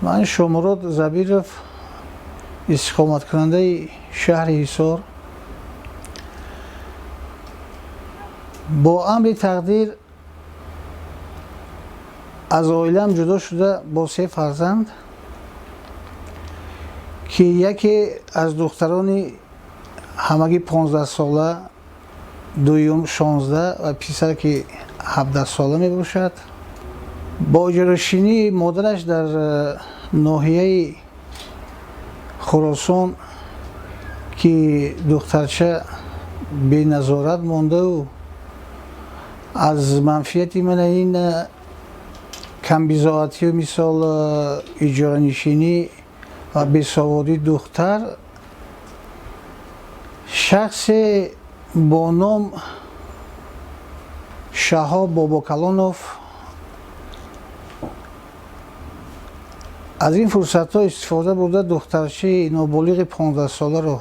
Ман Шомурод Забиров, истиқоматкунандаи шаҳри Ҳисор, бо амри тақдир аз оилаам ҷудо шуда бо се фарзанд, ки яке аз духтарони ҳамагӣ 15 сола, дуюм 16 ва писар, ки 17 сола мебошад, бо иҷоранишинии модараш дар ноҳияи Хуросон, ки духтарча беназорат мондаву аз манфиати мана ин камбизоатию мисол иҷоранишинӣ ва бесаводии духтар, шахсе бо ном Шаҳоб Бобокалонов аз ин фурсатҳо истифода бурда, духтарчаи ноболиғи 15-соларо,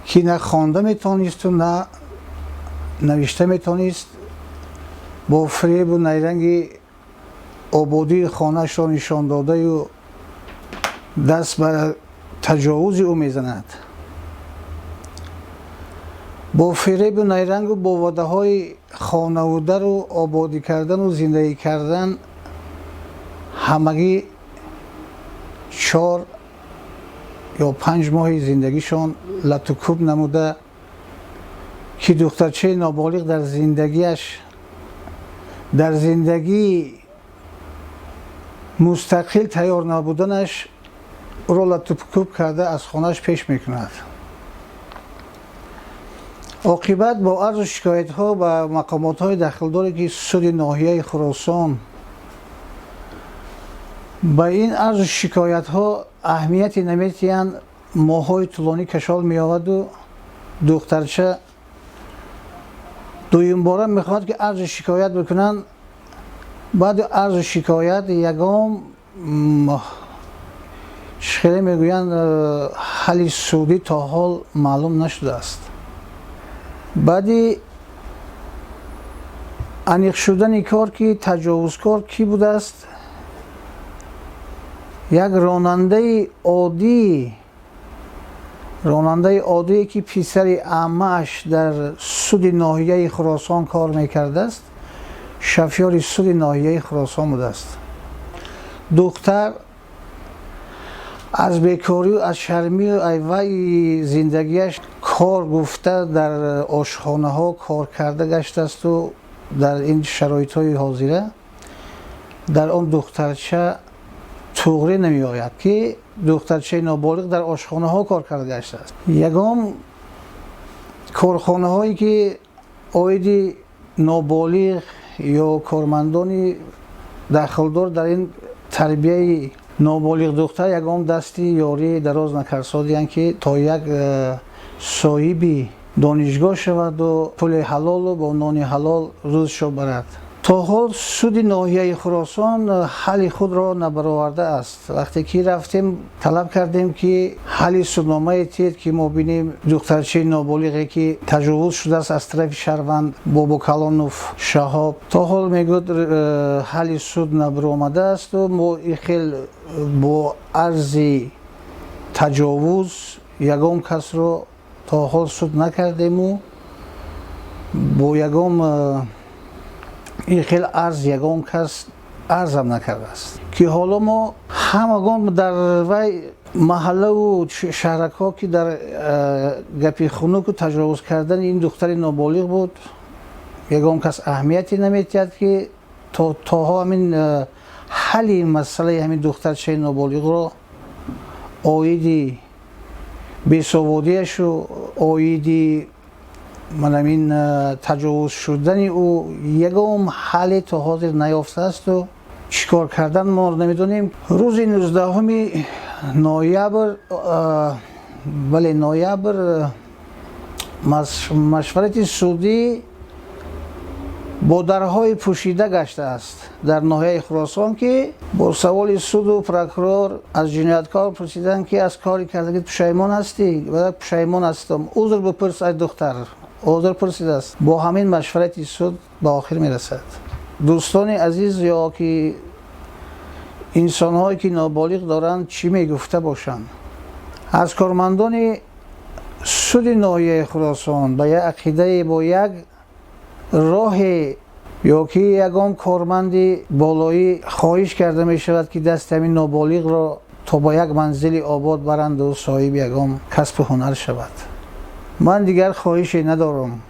ки на хонда метавонисту на навишта метавонист, бо фиребу найранги ободии хонаашро нишон додаю даст ба таҷовузи ӯ мезанад. Бо фиребу найрангу бо ваъдаҳои хонаву дару ободӣ кардану зиндагӣ кардан ҳамагӣ 4 ё 5 моҳи зиндагишон латукӯб намуда, ки духтарчаи ноболиғ дар зиндагиаш, дар зиндагии мустақил тайёр набуданаш, ӯро латукӯб карда, аз хонааш пеш мекунад. Оқибат бо арзу шикоятҳо ба мақомотҳои дахлдоре, ки суди ноҳияи Хуросон ба ин арзу шикоятҳо аҳамияте наметиҳанд, моҳҳои тӯлонӣ кашол меоваду духтарча дуюмбора мехоҳад, ки арзу шикоят бикунанд. Баъди арзу шикоят ягон хеле мегӯянд, ҳалли судӣ то ҳол маълум нашудааст. Баъди аниқ шудани кор, ки таҷовузкор кӣ будааст, як ронандаи оддие, ки писари аммааш дар суди ноҳияи Хуросон кор мекардааст, шофёри суди ноҳияи Хуросон будааст. Духтар аз бекорию аз шармию айваи зиндагиаш кор гуфта дар ошхонаҳо кор карда гаштаасту дар ин шароитҳои ҳозира дар он духтарча туғрӣ намеояд, ки духтарчаи ноболиғ дар ошхонаҳо кор карда гаштааст. Ягон корхонаҳое, ки оиди ноболиғ ё кормандони дахлдор дар ин тарбияи ноболиғ духтар, ягон дасти ёрӣ дароз накарсодиянд, ки то як соҳиби донишгоҳ шаваду пули ҳалолу бо нони ҳалол рӯзшо барад. То ҳол суди ноҳияи Хуросон ҳалли худро набаровардааст. Вақте ки рафтем, талаб кардем, ки ҳалли судномае тиҳед, ки мо бинем духтарчаи ноболиғе, ки таҷовуз шудааст аз тарафи шаҳрванд Бобокалонов Шаҳоб. То ҳол мегӯяд, ҳалли суд набаромадаасту мо ин хел бо арзи таҷовуз ягон касро то ҳол суд накардему бо ягон ин хел арз ягон кас арзам накардааст, ки ҳоло мо ҳамагон дар вай маҳаллаву шаҳракҳо, ки дар гапи хунуку таҷовуз кардани ин духтари ноболиғ буд, ягон кас аҳамияте наметиҳад, ки тоҳо ҳамин ҳалли масъалаи ҳамин духтарчаи ноболиғро оиди бесаводиашу оиди манамин таҷовуз шудани ӯ ягон ҳалле то ҳозир наёфтаасту чӣ кор кардан мо намедонем. Рӯзи 19 ноябр, бале, ноябр, машварати судӣ бо дарҳои пӯшида гаштааст дар ноҳияи Хуросон, ки бо саволи суду прокурор аз ҷинояткор пурсиданд, ки аз кори кардагит пушаймон ҳастӣ? Пушаймон ҳастам. Узр бипурс ай духтар, узр пурсидааст. Бо ҳамин машварати суд ба охир мерасад. Дӯстони азиз, ё ки Инсонҳое ки ноболиғ доранд, чӣ мегуфта бошанд? Аз кормандони суди ноҳияи Хуросон ба як ақидае, бо як роҳе ё ки ягон корманди болоӣ хоҳиш карда мешавад, ки дасти ҳамин ноболиғро то ба як манзили обод баранду соҳиби ягон касбу ҳунар шавад. Ман дигар хоҳише надорам.